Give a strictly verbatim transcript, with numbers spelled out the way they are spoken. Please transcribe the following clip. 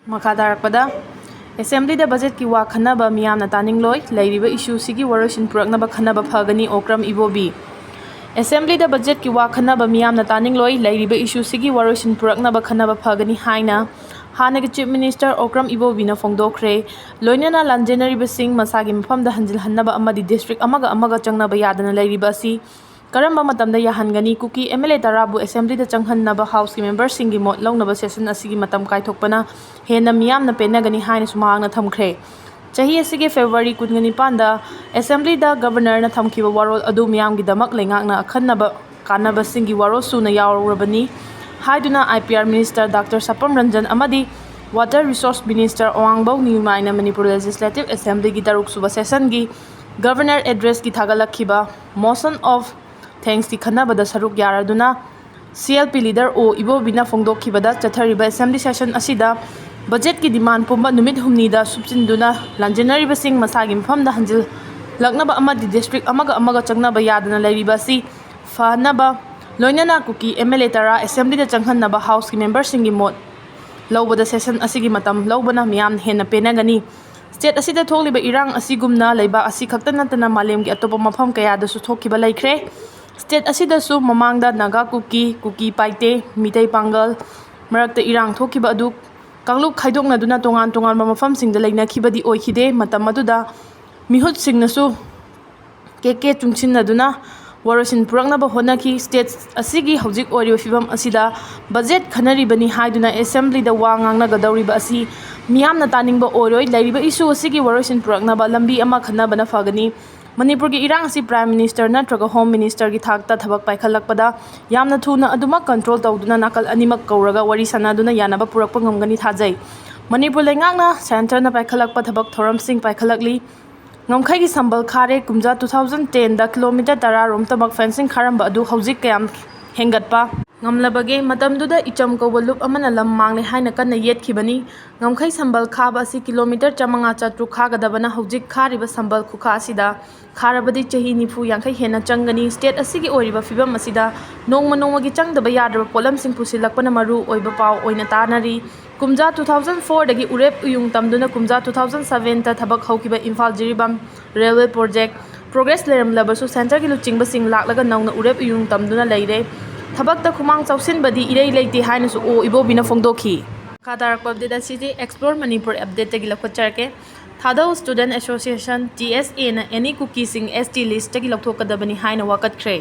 ꯃꯈꯥ ꯇꯥꯔꯛꯄꯗ, ꯑꯦꯁꯦꯝꯕ꯭ꯂꯤꯗ ꯕꯖꯦꯠꯀꯤ ꯋꯥ ꯈꯟꯅꯕ ꯃꯤꯌꯥꯝꯅ ꯇꯥꯅꯤꯡꯂꯣꯏ, ꯂꯩꯔꯤꯕ ꯏꯁꯨꯁꯤꯒꯤ ꯋꯥꯔꯣꯏꯁꯤꯟ ꯄꯨꯔꯛꯅꯕ ꯈꯟꯅꯕ ꯐꯒꯅꯤ, ꯑꯣꯀ꯭ꯔꯝ ꯏꯕꯣꯕꯤ꯫ ꯑꯦꯁꯦꯝꯕ꯭ꯂꯤꯗ ꯕꯖꯦꯠꯀꯤ ꯋꯥ ꯈꯟꯅꯕ ꯃꯤꯌꯥꯝꯅ ꯇꯥꯅꯤꯡꯂꯣꯏ, ꯂꯩꯔꯤꯕ ꯏꯁꯨꯁꯤꯒꯤ ꯋꯥꯔꯣꯏꯁꯤꯟ ꯄꯨꯔꯛꯅꯕ ꯈꯟꯅꯕ ꯐꯒꯅꯤ ꯍꯥꯏꯅ ꯍꯥꯟꯅꯒꯤ ꯆꯤꯐ ꯃꯤꯅꯤꯁꯇꯔ ꯑꯣꯀ꯭ꯔꯝ ꯏꯕꯣꯕꯤꯅ ꯐꯣꯡꯗꯣꯛꯈ꯭ꯔꯦ꯫ ꯂꯣꯏꯅꯅ ꯂꯥꯟꯖꯦꯟꯅꯔꯤꯕꯁꯤꯡ ꯃꯁꯥꯒꯤ ꯃꯐꯝꯗ ꯍꯟꯖꯤꯜꯍꯟꯅꯕ ꯑꯃꯗꯤ ꯗꯤꯁꯇ꯭ꯔꯤꯛ ꯑꯃꯒ ꯑꯃꯒ ꯆꯪꯅꯕ ꯌꯥꯗꯅ ꯂꯩꯔꯤꯕ ꯑꯁꯤ ꯀꯔꯝꯕ ꯃꯇꯝꯗ ꯌꯥꯍꯟꯒꯅꯤ? ꯀꯨꯀꯤ ꯑꯦꯝ ꯑꯦꯜ ꯑꯦ ꯇꯔꯥꯕꯨ ꯑꯦꯁꯦꯝꯕ꯭ꯂꯤꯗ ꯆꯪꯍꯟꯅꯕ ꯍꯥꯎꯁꯀꯤ ꯃꯦꯝꯕꯔꯁꯤꯡꯒꯤ ꯃꯣꯠ ꯂꯧꯅꯕ ꯁꯦꯁꯟ ꯑꯁꯤꯒꯤ ꯃꯇꯝ ꯀꯥꯏꯊꯣꯛꯄꯅ ꯍꯦꯟꯅ ꯃꯤꯌꯥꯝꯅ ꯄꯦꯟꯅꯒꯅꯤ ꯍꯥꯏꯅꯁꯨ ꯃꯍꯥꯛꯅ ꯊꯝꯈ꯭ꯔꯦ꯫ ꯆꯍꯤ ꯑꯁꯤꯒꯤ ꯐꯦꯕ꯭ꯔꯨꯋꯥꯔꯤ ꯀꯨꯟꯒ ꯅꯤꯄꯥꯟꯗ ꯑꯦꯁꯦꯝꯕ꯭ꯂꯤꯗ ꯒꯕꯔꯅꯔꯅ ꯊꯝꯈꯤꯕ ꯋꯥꯔꯣꯜ ꯑꯗꯨ ꯃꯤꯌꯥꯝꯒꯤꯗꯃꯛ ꯂꯩꯉꯥꯛꯅ ꯑꯈꯟꯅꯕ ꯀꯥꯟꯅꯕꯁꯤꯡꯒꯤ ꯋꯥꯔꯣꯜ ꯁꯨꯅ ꯌꯥꯎꯔꯕꯅꯤ ꯍꯥꯏꯗꯨꯅ I P R minister doctor Sapam Ranjan ꯑꯃꯗꯤ ꯋꯥꯇꯔ ꯔꯤꯁꯣꯔꯁ ꯃꯤꯅꯤꯁꯇꯔ ꯑꯋꯥꯡꯕꯧ ꯅꯤꯎꯃꯥꯏꯅ ꯃꯅꯤꯄꯨꯔ ꯂꯦꯖꯤꯁꯂꯦꯇꯤꯚ ꯑꯦꯁꯦꯝꯕ꯭ꯂꯤꯒꯤ ꯇꯔꯨꯛ ꯁꯨꯕ ꯁꯦꯁꯟꯒꯤ ꯒꯕꯔꯅꯔ ꯑꯦꯗ꯭ꯔꯦꯁꯀꯤ ꯊꯥꯒꯠꯂꯛꯈꯤꯕ ꯃꯣꯁꯟ ꯑꯣꯐ ꯊꯦꯡꯁꯀꯤ ꯈꯟꯅꯕꯗ ꯁꯔꯨꯛ ꯌꯥꯔꯗꯨꯅ ꯁꯤ ꯑꯦꯜ ꯄꯤ ꯂꯤꯗꯔ ꯑꯣ ꯏꯕꯣꯕꯤꯅ ꯐꯣꯡꯗꯣꯛꯈꯤꯕꯗ, ꯆꯠꯊꯔꯤꯕ ꯑꯦꯁꯦꯝꯕ꯭ꯂꯤ ꯁꯦꯁꯟ ꯑꯁꯤꯗ ꯕꯖꯦꯠꯀꯤ ꯗꯤꯃꯥꯟ ꯄꯨꯝꯕ ꯅꯨꯃꯤꯠ ꯍꯨꯝꯅꯤꯗ ꯁꯨꯞꯆꯤꯟꯗꯨꯅ ꯂꯥꯟꯖꯦꯟꯅꯔꯤꯕꯁꯤꯡ ꯃꯁꯥꯒꯤ ꯃꯐꯝꯗ ꯍꯟꯖꯤꯜꯂꯛꯅꯕ ꯑꯃꯗꯤ ꯗꯤꯁꯇ꯭ꯔꯤꯛ ꯑꯃꯒ ꯑꯃꯒ ꯆꯪꯅꯕ ꯌꯥꯗꯅ ꯂꯩꯔꯤꯕ ꯑꯁꯤ ꯐꯍꯟꯅꯕ, ꯂꯣꯏꯅꯅ ꯀꯨꯀꯤ ꯑꯦꯝ ꯑꯦꯜ ꯑꯦ ꯇꯔꯥ ꯑꯦꯁꯦꯝꯕ꯭ꯂꯤꯗ ꯆꯪꯍꯟꯅꯕ ꯍꯥꯎꯁꯀꯤ ꯃꯦꯝꯕꯔꯁꯤꯡꯒꯤ ꯃꯣꯠ ꯂꯧꯕꯗ ꯁꯦꯁꯟ ꯑꯁꯤꯒꯤ ꯃꯇꯝ ꯂꯧꯕꯅ ꯃꯤꯌꯥꯝꯅ ꯍꯦꯟꯅ ꯄꯦꯟꯅꯒꯅꯤ꯫ ꯁ꯭ꯇꯦꯠ ꯑꯁꯤꯗ ꯊꯣꯛꯂꯤꯕ ꯏꯔꯥꯡ ꯑꯁꯤꯒꯨꯝꯅ ꯂꯩꯕꯥꯛ ꯑꯁꯤ ꯈꯛꯇ ꯅꯠꯇꯅ ꯃꯥꯂꯦꯝꯒꯤ ꯑꯇꯣꯞꯄ ꯃꯐꯝ ꯀꯌꯥꯗꯁꯨ ꯊꯣꯛꯈꯤꯕ ꯂꯩꯈ꯭ꯔꯦ꯫ ꯁ꯭ꯇꯦꯠ ꯑꯁꯤꯗꯁꯨ ꯃꯃꯥꯡꯗ ꯅꯥꯒꯥ ꯀꯨꯀꯤ, ꯀꯨꯀꯤ ꯄꯥꯏꯇꯦ, ꯃꯤꯇꯩ ꯄꯥꯡꯒꯜ ꯃꯔꯛꯇ ꯏꯔꯥꯡ ꯊꯣꯛꯈꯤꯕ ꯑꯗꯨ ꯀꯥꯡꯂꯨꯞ ꯈꯥꯏꯗꯣꯛꯅꯗꯨꯅ ꯇꯣꯉꯥꯟ ꯇꯣꯉꯥꯟꯕ ꯃꯐꯝꯁꯤꯡꯗ ꯂꯩꯅꯈꯤꯕꯗꯤ ꯑꯣꯏꯈꯤꯗꯦ꯫ ꯃꯇꯝ ꯑꯗꯨꯗ ꯃꯤꯍꯨꯠꯁꯤꯡꯅꯁꯨ ꯀꯦ ꯀꯦ ꯆꯨꯡꯁꯤꯟꯅꯗꯨꯅ ꯋꯥꯔꯣꯏꯁꯤꯟ ꯄꯨꯔꯛꯅꯕ ꯍꯣꯠꯅꯈꯤ꯫ ꯁ꯭ꯇꯦꯠ ꯑꯁꯤꯒꯤ ꯍꯧꯖꯤꯛ ꯑꯣꯏꯔꯤꯕ ꯐꯤꯕꯝ ꯑꯁꯤꯗ ꯕꯖꯦꯠ ꯈꯟꯅꯔꯤꯕꯅꯤ ꯍꯥꯏꯗꯨꯅ ꯑꯦꯁꯦꯝꯕ꯭ꯂꯤꯗ ꯋꯥ ꯉꯥꯡꯅꯒꯗꯧꯔꯤꯕ ꯑꯁꯤ ꯃꯤꯌꯥꯝꯅ ꯇꯥꯅꯤꯡꯕ ꯑꯣꯏꯔꯣꯏ꯫ ꯂꯩꯔꯤꯕ ꯏꯁꯨ ꯑꯁꯤꯒꯤ ꯋꯥꯔꯣꯏꯁꯤꯟ ꯄꯨꯔꯛꯅꯕ ꯂꯝꯕꯤ ꯑꯃ ꯈꯟꯅꯕꯅ ꯐꯒꯅꯤ꯫ ꯃꯅꯤꯄꯨꯔꯒꯤ ꯏꯔꯥꯡ ꯑꯁꯤ ꯄ꯭ꯔꯥꯏꯝ ꯃꯤꯅꯤꯁꯇꯔ ꯅꯠꯇ꯭ꯔꯒ ꯍꯣꯝ ꯃꯤꯅꯤꯁꯇꯔꯒꯤ ꯊꯥꯛꯇ ꯊꯕꯛ ꯄꯥꯏꯈꯠꯂꯛꯄꯗ ꯌꯥꯝꯅ ꯊꯨꯅ ꯑꯗꯨꯃꯛ ꯀꯟꯇ꯭ꯔꯣꯜ ꯇꯧꯗꯨꯅ ꯅꯥꯀꯜ ꯑꯅꯤꯃꯛ ꯀꯧꯔꯒ ꯋꯥꯔꯤ ꯁꯥꯟꯅꯗꯨꯅ ꯌꯥꯅꯕ ꯄꯨꯔꯛꯄ ꯉꯝꯒꯅꯤ ꯊꯥꯖꯩ꯫ ꯃꯅꯤꯄꯨꯔ ꯂꯩꯉꯥꯛꯅ ꯁꯦꯟꯇꯔꯅ ꯄꯥꯏꯈꯠꯂꯛꯄ ꯊꯕꯛ ꯊꯧꯔꯝꯁꯤꯡ ꯄꯥꯏꯈꯠꯂꯛꯂꯤ꯫ ꯉꯝꯈꯩꯒꯤ ꯁꯝꯕꯜ ꯈꯥꯔꯦ꯫ ꯀꯨꯝꯖꯥ two thousand ten ꯗ ꯀꯤꯂꯣꯃꯤꯇꯔ ꯇꯔꯥ ꯔꯣꯝꯇꯃꯛ ꯐꯦꯟꯁꯤꯡ ꯈꯥꯔꯝꯕ ꯑꯗꯨ ꯍꯧꯖꯤꯛ ꯀꯌꯥꯝ ꯍꯦꯟꯒꯠꯄ ꯉꯝꯂꯕꯒꯦ? ꯃꯇꯝꯗꯨꯗ ꯏꯆꯝ ꯀꯧꯕ ꯂꯨꯞ ꯑꯃꯅ ꯂꯝ ꯃꯥꯡꯂꯦ ꯍꯥꯏꯅ ꯀꯟꯅ ꯌꯦꯠꯈꯤꯕꯅꯤ꯫ ꯉꯝꯈꯩ ꯁꯝꯕꯜ ꯈꯥꯕ ꯑꯁꯤ ꯀꯤꯂꯣꯃꯤꯇꯔ ꯆꯥꯃꯉꯥ ꯆꯥꯇ꯭ꯔꯨꯛ ꯈꯥꯒꯗꯕꯅ ꯍꯧꯖꯤꯛ ꯈꯥꯔꯤꯕ ꯁꯝꯕꯜ ꯈꯨꯈꯥ ꯑꯁꯤꯗ ꯈꯥꯔꯕꯗꯤ ꯆꯍꯤ ꯅꯤꯐꯨ ꯌꯥꯡꯈꯩ ꯍꯦꯟꯅ ꯆꯪꯒꯅꯤ꯫ ꯁ꯭ꯇꯦꯠ ꯑꯁꯤꯒꯤ ꯑꯣꯏꯔꯤꯕ ꯐꯤꯕꯝ ꯑꯁꯤꯗ ꯅꯣꯡꯃ ꯅꯣꯡꯃꯒꯤ ꯆꯪꯗꯕ ꯌꯥꯗ꯭ꯔꯕ ꯄꯣꯠꯂꯝꯁꯤꯡ ꯄꯨꯁꯤꯜꯂꯛꯄꯅ ꯃꯔꯨ ꯑꯣꯏꯕ ꯄꯥꯎ ꯑꯣꯏꯅ ꯇꯥꯅꯔꯤ꯫ ꯀꯨꯝꯖꯥ two thousand fourꯗꯒꯤ ꯎꯔꯦꯞ ꯎꯌꯨꯡ ꯇꯝꯗꯨꯅ ꯀꯨꯝꯖꯥ two thousand sevenꯇ ꯊꯕꯛ ꯍꯧꯈꯤꯕ Imphal Jiribam railway project progress ꯂꯩꯔꯝꯂꯕꯁꯨ ꯁꯦꯟꯇꯔꯒꯤ ꯂꯨꯆꯤꯡꯕꯁꯤꯡ ꯂꯥꯛꯂꯒ ꯅꯧꯅ ꯎꯔꯦꯞ ꯎꯌꯨꯡ ꯇꯝꯗꯨꯅ ꯂꯩꯔꯦ꯫ ꯊꯕꯛꯇ ꯈꯨꯃꯥꯡ ꯆꯥꯎꯁꯤꯟꯕꯗꯤ ꯏꯔꯩ ꯂꯩꯇꯦ ꯍꯥꯏꯅꯁꯨ ꯑꯣ ꯏꯕꯣꯕꯤꯅ ꯐꯣꯡꯗꯣꯛꯈꯤ꯫ ꯃꯈꯥ ꯇꯥꯔꯛꯄ ꯑꯞꯗꯦꯠ ꯑꯁꯤꯗꯤ ꯑꯦꯛꯁꯄ꯭ꯂꯣꯔ ꯃꯅꯤꯄꯨꯔ ꯑꯞꯗꯦꯠꯇꯒꯤ ꯂꯧꯈꯠꯆꯔꯛꯀꯦ꯫ Thadou student association, T S ꯑꯦꯅ ꯑꯦꯅꯤ ꯀꯨꯀꯤꯁꯤꯡ ꯑꯦꯁ ꯇꯤ ꯂꯤꯁ꯭ꯠꯇꯒꯤ ꯂꯧꯊꯣꯛꯀꯗꯕꯅꯤ ꯍꯥꯏꯅ ꯋꯥꯀꯠꯈ꯭ꯔꯦ꯫